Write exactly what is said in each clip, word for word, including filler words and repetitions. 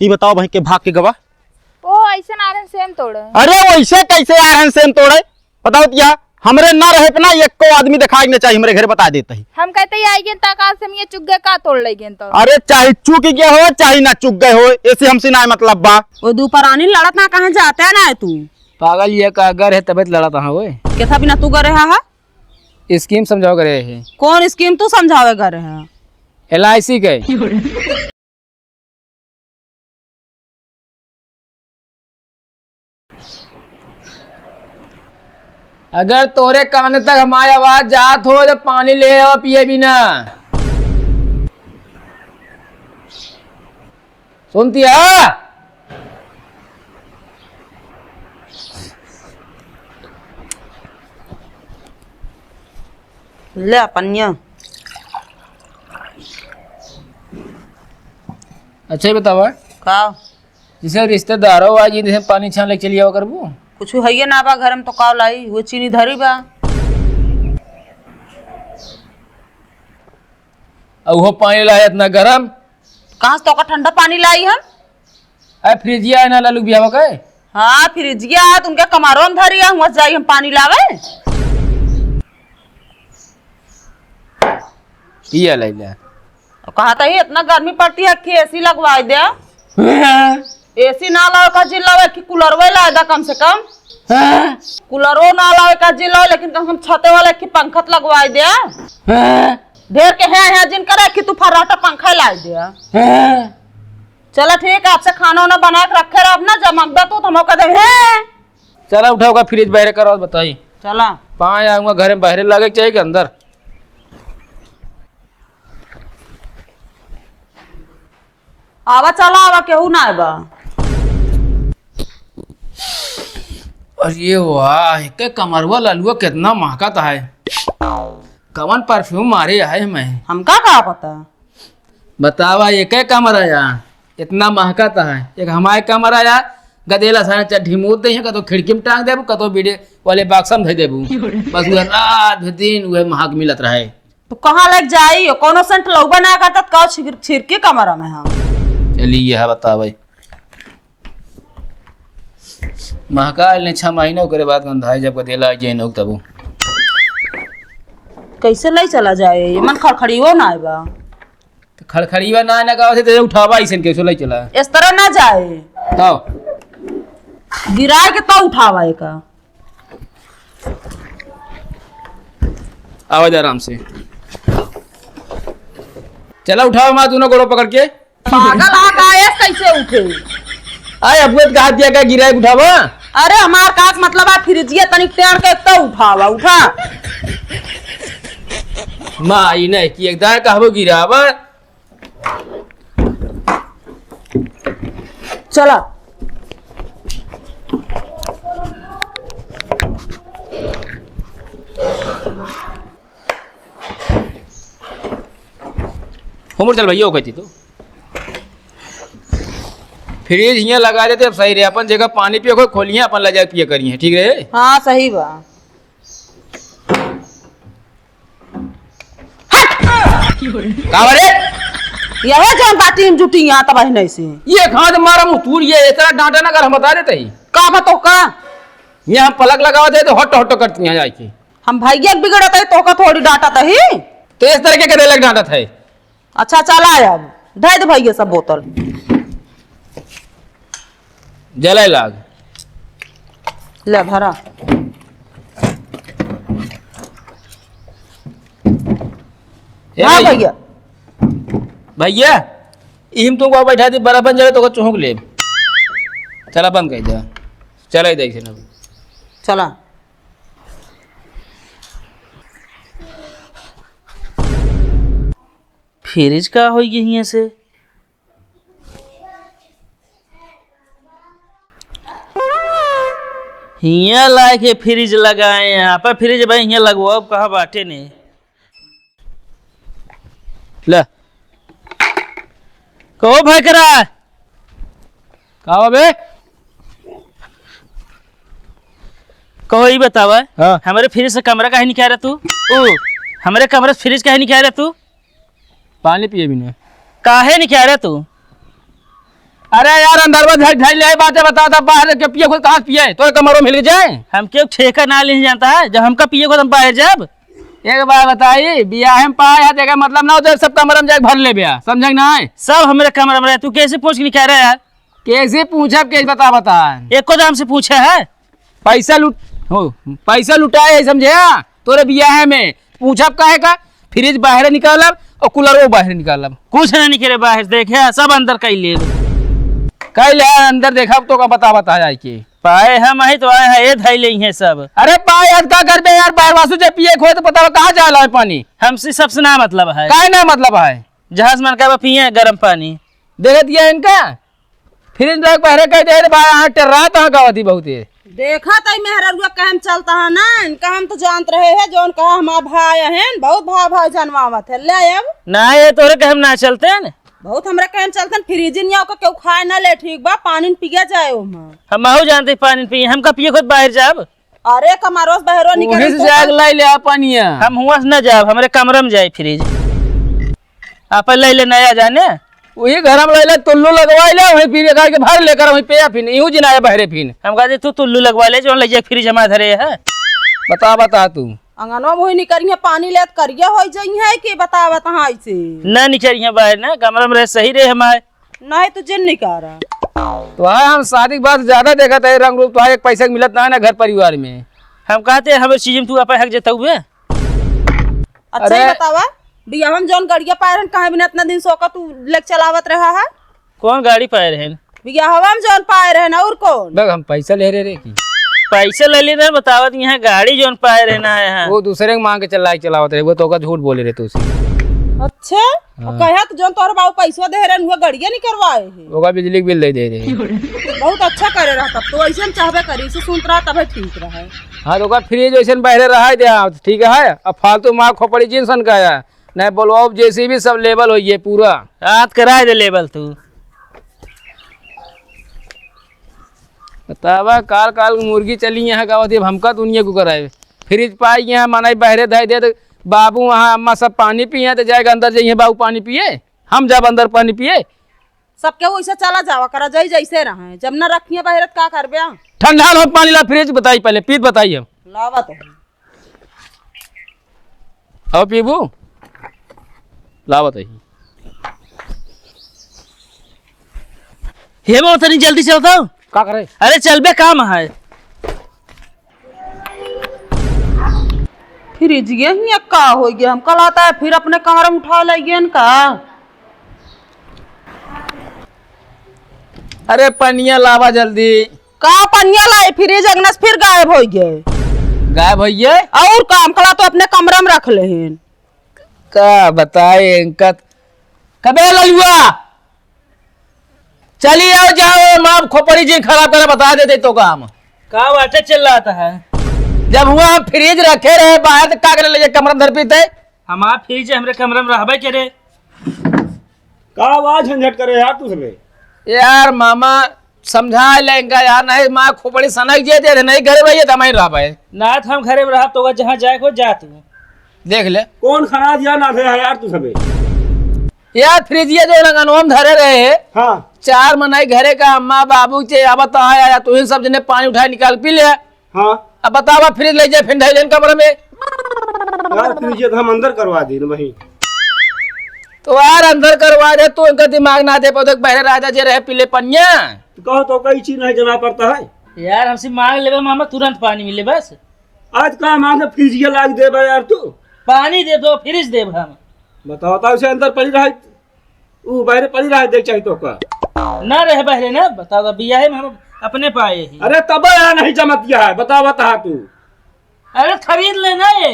ई बताओ भाई, के भाग के गवा? ओ, ऐसे ना रहन सेम तोड़े। अरे, वैसे कैसे आ रहन सेम तोड़े? बताओ तिया, हमरे ना रहे पे ना एको आदमी देखाए के ना चाहिए हमरे घरे, बता देत ही। हम कहते ही आई गेन ता काल से हम ये चुग गए का तोड़ ले गेन तो। अरे, चाहे चुग गए हो, चाहे ना चुग गए हो, ऐसे हमसे ना मतलब बा। वो दू परानी लड़त ना कहाँ जाते है ना तू। पागल, ये का घर है, तबीयत लड़त हा ओए। कैसा बिना तू करे हा, हा? स्कीम समझाओ करे है। कौन स्कीम तू समझावे करे है? एल आई सी के। अगर तोरे कान तक हमारी आवाज जात हो तो पानी ले आओ पिए बिना। सुनती है? ले पनिया। अच्छा, ये बतावा। का? जैसे रिश्तेदार हो, आज इनसे पानी छान लेके चली आवा करबू। कुछ हइये ना बा घर में, तो का लाई? वो चीनी धरी बा। और वो पानी लाए इतना गरम। कहाँ से तोका ठंडा पानी लाई हम? अरे, फ्रिजिया है ना लालू बियाह का? हाँ, फ्रिजिया है, तुमके कमरों में धरी है, वहाँ जाई हम पानी लावे। पिया लैला। कहा था ही इतना गर्मी पड़ती है कि ए सी लगवाई दे। हाँ। ए सी ना लावे का जिल्ला, एक कूलरवे लाए दा कम से कम। हाँ। कूलरो ना लावे का जिल्ला, लेकिन कम से कम छते वाला एक पंखत लगवाई दे। हाँ। ढेर के हैं, हैं जिन करे कि तू फर्राटा पंखा लाए दे। हाँ। चला ठीक है, आपसे खाना वाना बना के रखे रह, अपना जब मंगबे तू तो हम कह दे हैं। चला उठाओ का फ्रिज बाहर करो, बताई। चला। पाँय आऊँगा घर में, बाहर लागे के चाहिए कि अंदर? आवा, चला आवा, केहू ना आवा। अरे वाह, एके कमरवा ललुआ कितना महकत है। कवन परफ्यूम मारे है मैं? हमका का पता? बतावा, एके कमरा या इतना महकत है। एक हमारे कमरा या गदेला सारे चड्ढी मूत दे हैं, कतो खिड़की में टांग देबू, कतो बीड़े वाले बॉक्स में धर देबू। बस वह रात भर दिन वह महक मिलत रहे। तो कहाँ लग जाई? कौनो सेंट लौबा ना करता, तो का छिर-, छिरकी कमरा में हम। चली, यह बतावे। महका ले छह महीना, ओकरे बाद गंधाई जब गदेला आ जाए नौक तबो। कैसे ले चला जाए? ये मन खड़खड़ियो ना आए बा। तो खड़खड़िया ना, ना गावत है, तो उठावा इसन कैसे ले चला? इस तरह ना जाए। तब? गिराए के तो उठावा एका। आवा जा आराम से। चला उठावा माँ दोनों गोड़ों पकड़ के। पागल हा का, ऐस कैसे उठे? आए, अबुआ का हाथ दिया का गिराए उठावा। अरे हमार का मतलब आ, फ्रिजिया तनिक टेढ़ के तो उठावा, उठा। माँ, ई नहीं कि एक दाएं कहबो गिरावा। चला। हो मोर चल भैया, कहती तो। फ्रिज हियाँ लगा देते, अब सही रहे। अपन जगह पानी पिए, कोई खोलिए, अपन ले जाके पिए करिए, ठीक रहे? हाँ, सही बा। हट! का बा रे? यह जौन बाटी में जुटी यहाँ तबाही नहीं से। ये खाद मारा मुँह तूर, ये इतना डांटा ना कर, हम बता देते ही। का बा तो का? ये हम पलक लगावा दे तो हट हट करती हैं जाके। हम भैया के बिगड़त है, तोका थोड़ी डांटत ही। तो इस तरह के करेलक डांटत है। अच्छा, चला अब, धै दे भैया सब बोतल। जले लाग। ले, धरा। ए हाँ भैया। भैया, भैया, इम तुमको बैठा दी, बड़ा बन जाए तो चौंक ले। चला बंद कर दे। चला ही देख से ना। चला। फ्रिज का होई गई हियां से? हियां लाके फ्रिज लगाए, यहाँ पे फ्रिज भाई हियां लगवाओ, कहाँ बाटे ने? ले। कहो भाई करा। का बा बे? कहो, ई बतावा, हाँ। हमरे फ्रिज से कमरा काहे निकाल रहा तू? ओ, हमरे कमरे से फ्रिज काहे निकाल रहा तू? पानी पिए बिना। काहे निकाल रहा तू? अरे यार, अंदर में धर, धर ले, बातें बता, तब बाहर के पिए खुद कहाँ से पिए? तो कमरों में हिल जाए। हम क्यों ठेका ना लेने जानता है, जब हमका पिए खुद हम बाहर जाब। एक बात बताई, बियाह में पाए है, देखे मतलब ना हो, तो सब कमरा में जाके भर ले बिया, समझे कि ना? सब हमरे कमरा में रहे, तू कैसे पूछ के निकाल रहा है यार? कैसे पूछब, कैसे बता, बता। एको दाम से पूछे है? पैसा लुट, हो, पैसा लुटाए है, समझे? तोरे बियाह में पूछब काहे का? फ्रिज बाहर निकालब और कूलर वो बाहर निकालब। कुछ ना निकले बाहर, देखे, सब अंदर कई ले। कई ले अंदर, देखब तो का बता, बता जाए के। पाए हम आई तो आए हैं, ये धई ले हैं सब। अरे पाए यार, का करबे यार, बाहर वासु जे पिए खोए तो पता कहाँ जाला है पानी? हमसे सबसे ना मतलब है। काहे ना मतलब है? जहाज मन का पिए गरम पानी। देख दिया इनका, फ्रिज रख बहरे कह दे रे भाई, यहाँ टेर्रा तो गावत ही बहुत है। देखा तई मेहररुआ कहे हम चलता है ना, इनका हम तो जानत रहे हैं, जौन कहा हमार भाई हैं, बहुत भाव भाव जनवावत है। ले अब। ना, ये तोरे कहे हम ना चलते हैं। बहुत हमरे कहे हम चलते हैं, फ्रिज नहीं ओका केहू खाए ना ले, ठीक बा, पानी न पिया जाए ओमा। हम आहू जानते पानी न पिए, हमका पिए खुद बाहर जाब। अरे कमारोस बहरो निकल वहीं से तो जाग लाई ले आ पानिया। हम हुआ से ना जाब, हमरे कमरा में जाए फ्रिज। आप ले ले नया जाने। वही घर में ले ले, तुल्लू लगवा ले, वहीं पी के भर लेकर वहीं पे या फिर यूं जिनाए बहरे फिर। हम कहते तू तुल्लू लगवा ले, जो ले जाए फ्रिज हमारे धरे है। बता, बता तू। अंगनवा में हुई निकरिया पानी लेत करिया होई जइहे कि बतावत हाँ ऐसे। ना निकरिया बाहर ना, कमरा में रहे सही रहे हमारे। नहीं तो जिन निकारा। तो हाँ, हम शादी के बाद ज्यादा देखत है रंग रूप, तो हाँ, एक पैसा के मिलत ना है ना घर परिवार में। हम कहते हैं, हमें चीज में तू अपन हक जताऊ बे। अच्छा, अरे। ये बतावा, बियाह में जौन गड़िया पाए रहन, कहाँ बिना इतना दिन सोका तू लेके चलावत रहा है? कौन गाड़ी पाए रहन? बियाहवा में जौन पाए रहन, और कौन? देख, हम पैसा ले रहे रे की। पैसा ले लेना, बतावत यहाँ गाड़ी जौन पाए रहना है, हाँ। वो दूसरे के मांग के चला, चलावत रहे, वो तो ओका झूठ बोले रहे तू से। अच्छा, हाँ। और कहे तो जौन तोहर बाबू पैसा दे रहन, वो गड़िया निकरवाए है। ओका बिजली के बिल दे दे रहे। बहुत अच्छा करे रहा तब तो, ऐसे हम चाहबे करी, इसे सुनत रहा तबे ठीक रहा। हाँ, तो ओका फ्रिज वैसे बहरे रहा दे, ठीक है। अब फालतू माँ खोपड़ी जिन सन का है, नहीं बोलवाओ जेसीबी सब लेबल होइए पूरा। आज कराए दे लेबल तू। बतावा, काल काल मुर्गी चली यहाँ गावत, अब हमका दुनिया को कराए। फ्रिज पाई यहाँ मनई बहरे धई दे, तो बाबू वहाँ अम्मा सब पानी पिए, तो जाएगा अंदर जाइए बाबू पानी पिए, हम जाब अंदर पानी पिए। सबके वैसे चला जावा करा, जाई जैसे रहे, जब ना रखिए बहरे तो का करबे? ठंडा लो पानी ला, फ्रिज बताई पहले, पीत बताई हम। लावा तो। आओ पीबू, लावत ही। हे बाबा, तनी जल्दी चलता हो। का करे? अरे चल बे, काम है। फ्रिज ये हियाँ का हो गया? हमका लगता है फिर अपने कमरा में उठा ले गए का? अरे पनिया लावा जल्दी। का पनिया लाई? फ्रिज अंगना से फिर गायब हो गए। गायब हो गए? और का, हमका लगता तो अपने कमरा में रख ले हैं। का बताए इनका। कबे ललुआ, चली आओ, जाओ, माँ खोपड़ी जी खराब करे, बता देते तो काम। का बाटे चिल्लाता है? जब हुआ हम फ्रिज रखे रहे बाहर, तो का करे ले जाए कमरा में धर पीते? हमार फ्रिज हमरे कमरा में रहबे करे। का आवाज झंझट करे यार तू सबे? यार मामा, समझा ले इनका यार, नहीं माँ खोपड़ी सनक जे दे, नहीं घरे में ये दमाई रहबे। ना तो हम घरे में रहब तो जहाँ जाए को जा तू। देख ले। कौन खराब या ना थे यार तू सबे? यार फ्रिजिया जो लंगनवा में धरे रहे, हाँ। चार मनई घरे का अम्मा बाबू चे आवत है, या तू ही सब जने पानी उठाए निकाल पी ले। हाँ। अब बतावा, फ्रिज ले जाए, फिर धइलेन कमरे में। यार, फ्रिज ये तो हम अंदर करवा दी ना वहीं। तो यार, अंदर करवा दे, तू इनका दिमाग ना दे पाओ, देख, बहरे राजा जे रहे पीले पनिया। तो कहो तो कई चीज नहीं जना पड़ता है। यार, हमसे मांग लेबे मामा, तुरंत पानी मिले बस। आज का मांगे फ्रिज ये लाग देबे यार तू। पानी दे दो, फ्रिज देब हम। बताओ, बताओ, उसे अंदर पड़ी रहे। ऊ बहरे पड़ी रहे, देख चाही तो का। ना रहे बहरे ना, बता दो, बियाहे में हम अपने पाए ही। अरे तब यार नहीं जमत गया है, बता, बता तू। अरे खरीद लेना ये।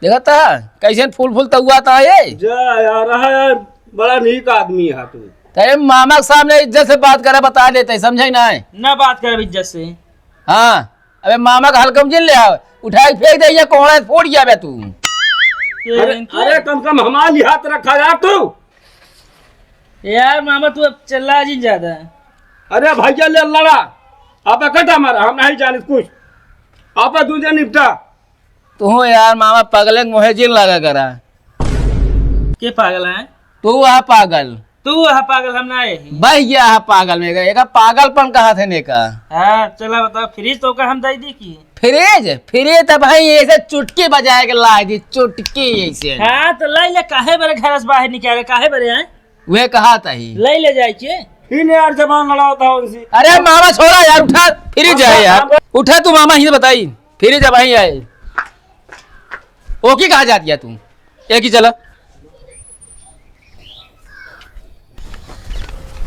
देखा था, कैसे फूल फूल तउआ था ये। जा यार, रहा यार, बड़ा नीक आदमी है तू। तेरे मामा के सामने इज्जत से बात करे, बता देते, समझे ना है? ना बात करे इज्जत से। हाँ। अबे मामा का हल्का में जिन ले आओ, उठा के फेंक दे, ये कोहड़ा से फूट गया बे तू। ये अरे, इनको अरे, कम से कम हमारा लिहाज रखा यार तू। यार मामा, तू अब चिल्ला जिन ज्यादा। अरे भैया, ले लड़ा, आप इकट्ठा मारा, हम नहीं जाने कुछ, आप दूसरे निपटा। तू हो यार मामा, पागल एक मोहे जिन लगा करा। के पागल है? तू आ पागल। तू ह पागल, हम ना है। बह गया है पागल में, एका पागलपन कहा थे ने का? हाँ, चला बताओ, फ्रिज तो का हम दे दी की? फ्रिज? फ्रिज तो भाई ऐसे चुटकी बजाए के ला दी, चुटकी ऐसे। हाँ, तो ले ले, काहे बरे घर से बाहर निकाले, काहे बरे आए? वे कहा था ही। ले ले जाए के। फिर यार जबान लड़ावत हो उनसे। अरे मामा छोड़ा यार, उठा, फ्रिज है यार। उठा तू मामा, ही बताई। फ्रिज अब आई आए। ओकी कहाँ जाती है तू? एक ही चला।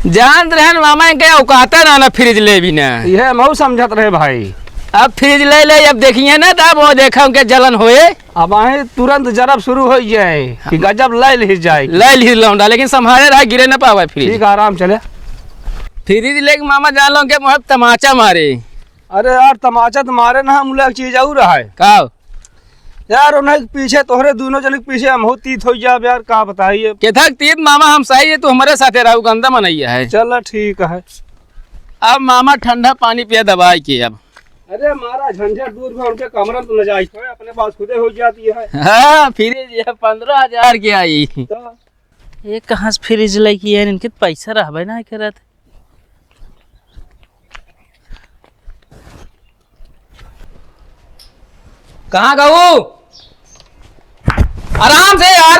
जानत रहन मामा, इनके औकात ना, ना फ्रिज ले भी ना। यह हम समझत रहे भाई। अब फ्रिज ले ले, अब देखिए ना, तब वो देखा उनके जलन होए। अब आए तुरंत जरब शुरू हो जाए कि गजब ले ली जाए। ले ली लौंडा, लेकिन संभाले रहा, गिरे ना पावे फ्रिज। ठीक, आराम चले। फ्रिज लेके मामा जान लो के मुँह तमाचा मारे। अरे यार, तमाचा तो मारे ना, हम लोग चीज और है। का? यार, उन्हें पीछे, तोहरे दोनों जने के पीछे हम हो तीत हो जाब यार, का बताइए। केथक तीत मामा, हम सही है, तू हमारे साथे रहू, गंदा मनैया है। चल ठीक है। अब मामा ठंडा पानी पिया दबाई के अब। अरे मारा झंझट दूर में, उनके कमरा में तो न जाए, अपने पास खुदे हो जाती है। हाँ, फ्रिज ये पन्द्रह हजार के आई। तो ये कहाँ से फ्रिज लेके आए, इनके पैसा रहबे ना करत। कहाँ गऊ? आराम से यार,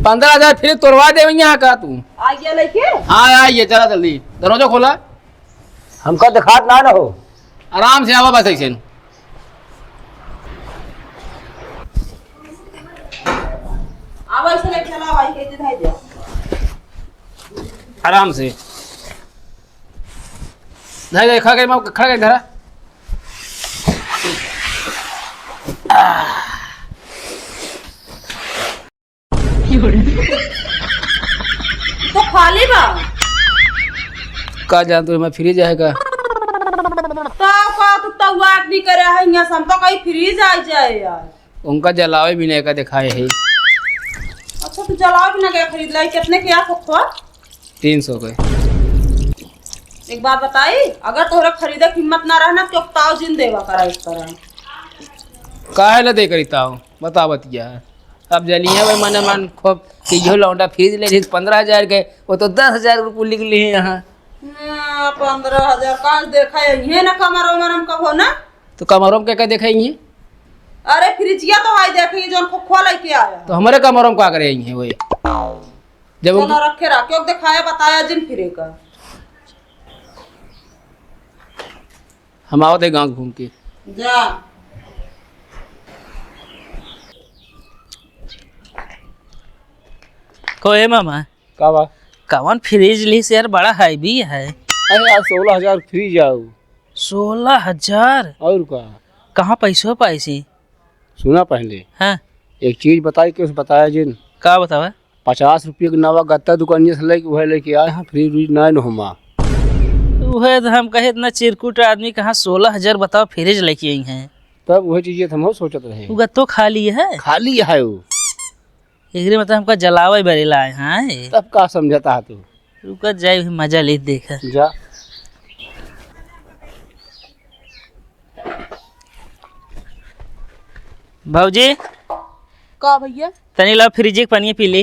पन्द्रह हजार फ्रिज तोड़वा दे यहाँ का तू। आ गया लेके? हाँ, आ गया, चला जल्दी, दरवाजा खोला। हमका दिखात ना, ना हो। आराम से आवा बस ऐसे। आवा ऐसे लेके चला, भाई, कैसे धाई दे। आराम से। धाई दे, खड़ा कर, खड़ा कर धरा। तो खाली बा। का जान तू, मैं फ्रिज आए का? तो का तू तौआर नहीं करे है, यहाँ से हम तो कहीं फ्रिज आ जाए यार। उनका जलावे भी नहीं का दिखाए है। अच्छा, तू जलावे भी ना गया खरीद लाई, कितने के आ खोखवा? तीन सौ के। एक बात बताई, अगर तोहरा खरीदे के हिम्मत ना रहना, तो ताव जिन देवा करा इस तरह। काहे ला दे करी ताव? बता बतिया। अब जलिए भाई, मने मन खूब कि इहो लौंडा फ्रिज ले ली पन्द्रह हजार के, वो तो दस हजार रुपये लिख ली है यहाँ। हाँ, पन्द्रह हजार का देखा है, ये ना कमर उमर हम कबो ना। तो कमरों के का देखा ही है? अरे फ्रिजिया तो भाई देखी, जोन खोखवा लेके आया। तो हमारे कमरों का करे ही है वही? जब चलो उनकी रखे रहा, क्यों दिखाया बताया जिन फिरे का। हम आवत है गाँव घूम के। जा। को ए मामा, का बा? कवन फ्रिज लीस यार, बड़ा हैवी है। अरे यार, सोलह हजार फ्रिज आऊ। सोलह हजार? और का? कहाँ पैसो पाइसी? सुना पहले। हाँ। एक चीज बताई, कुछ बताया जिन। का बतावा? पचास रुपये के नवा गत्ता दुकानिया से लेके, वह लेके आए हैं, फ्रिज व्रिज ना न होमा। वह तो हम कहे, इतना चिरकुट आदमी कहाँ सोलह हजार बताओ फ्रिज लेके आई हैं। तब वह चीजें तो हम सोचत रहे। वो गत्तो खाली है? खाली है वो। एकरे मतलब हमका जलावे बरे लाए हैं। तब का समझता है तू? रुका जाए, वही मजा ले देखा। जा। भौजी। का भैया? तनी ला फ्रिज के पानी पी ली।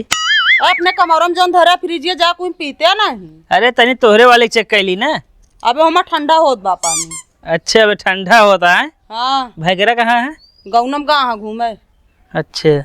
अपने कमरा में जौन धरा फ्रिज, जा कोई पीते नहीं। अरे तनी तोहरे वाले चेक कर ली ना। अबे हमार ठंडा होत बा पानी। अच्छा, अबे ठंडा होता है। हाँ। भैगरा कहाँ है? गौनम कहाँ है घूमे? अच्छा।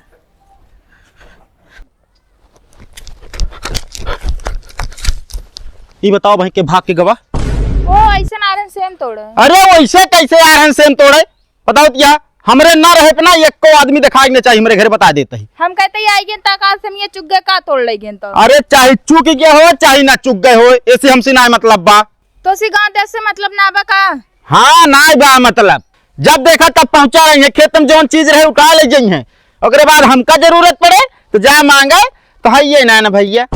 ई बताओ भाई के भाग के गवा। ओ, ऐसे ना रहन सेम तोड़े। अरे वैसे कैसे आ रहन सेम तोड़े? बताओ तो क्या, हमरे ना रहे पे ना एको आदमी दिखाई के ना चाहिए हमरे घरे, बता देते ही। हम कहते ही आई गेन ता काल से हम ये चुग गए का तोड़ ले गेन तो। अरे चाहे चुग गए हो चाहे ना चुग गए हो, ऐसे हमसे ना मतलब बा। तो सी गाँव देश से मतलब ना बा का? हाँ, ना बा मतलब। जब देखा तब पहुँचा रही है, खेत में जौन चीज रहे उठा ले जाई है, ओकरे बाद हमका जरूरत पड़े तो जा मांगे तो है ये ना, ना भैया।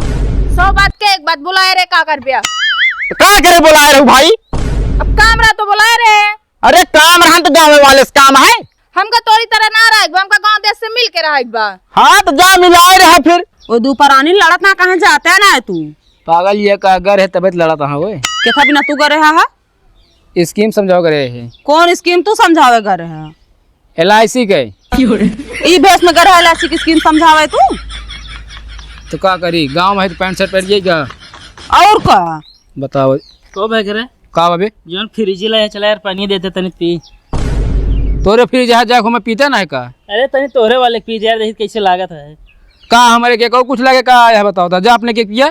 सौ बात के एक बात, बुलाए रहे का कर बिया? तो का करे बुलाए रहू भाई? अब काम रहा तो बुलाए रहे। अरे काम रहन तो गाँव वाले से काम है। हमका तोरी तरह ना रहे, हमका गाँव देश से मिल के रहे बा। हाँ तो जा मिलाए रहा फिर। ओ दू परानी लड़त ना कहाँ जाता है ना है तू? पागल ये का घर है तबीयत लड़त हाँ ओए। केथा बिना तू करे हा? स्कीम समझाओ करे है। कौन स्कीम तू समझावे करे है? एल आई सी के। ई भेष में करे एल आई सी की स्कीम समझावे तू? तो का करी, गाँव में है तो पैंट शर्ट पहन के का? और का? बताओ। तो भाई करे? का बाबे? जौन फ्रिज लाया चला यार, पानी देते तनी पी। तोरे फ्रिज है, जाके हमें पीते ना है का? अरे तनी तोहरे वाले पी यार, देखी कैसे लागत है। का हमारे के को कुछ लगे का? यह बताओ तो, जा अपने के पिया।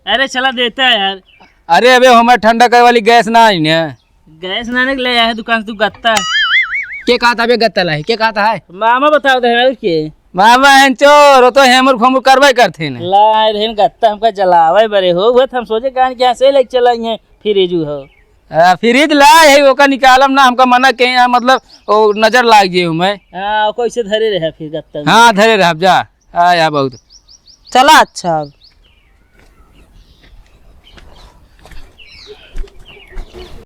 अरे चला देता है यार। अरे अबे, हमें ठंडा करे वाली गैस ना आई ने। गैस ना निकले, यह दुकान से तू गत्ता। के कहता बे गत्ता लाई? के कहता है? मामा बताओ दे, और के? मामा हैं चोर, वो तो हेमुर फमुर करवाई करते हैं। ला रे गत्ता हमका जलावे बरे हो, वो तो हम सोचे कान के यहाँ से लेके चला हैं फ्रिज हो। आ, फ्रिज ला है, ओका निकालम ना, हमका मना के यहाँ, मतलब, ओ, नजर लाग जे हमें। हाँ, ओको ऐसे धरे रहे फिर गत्ता में। हाँ, धरे रहब जा। आ, या बहुत। चला अच्छा अब।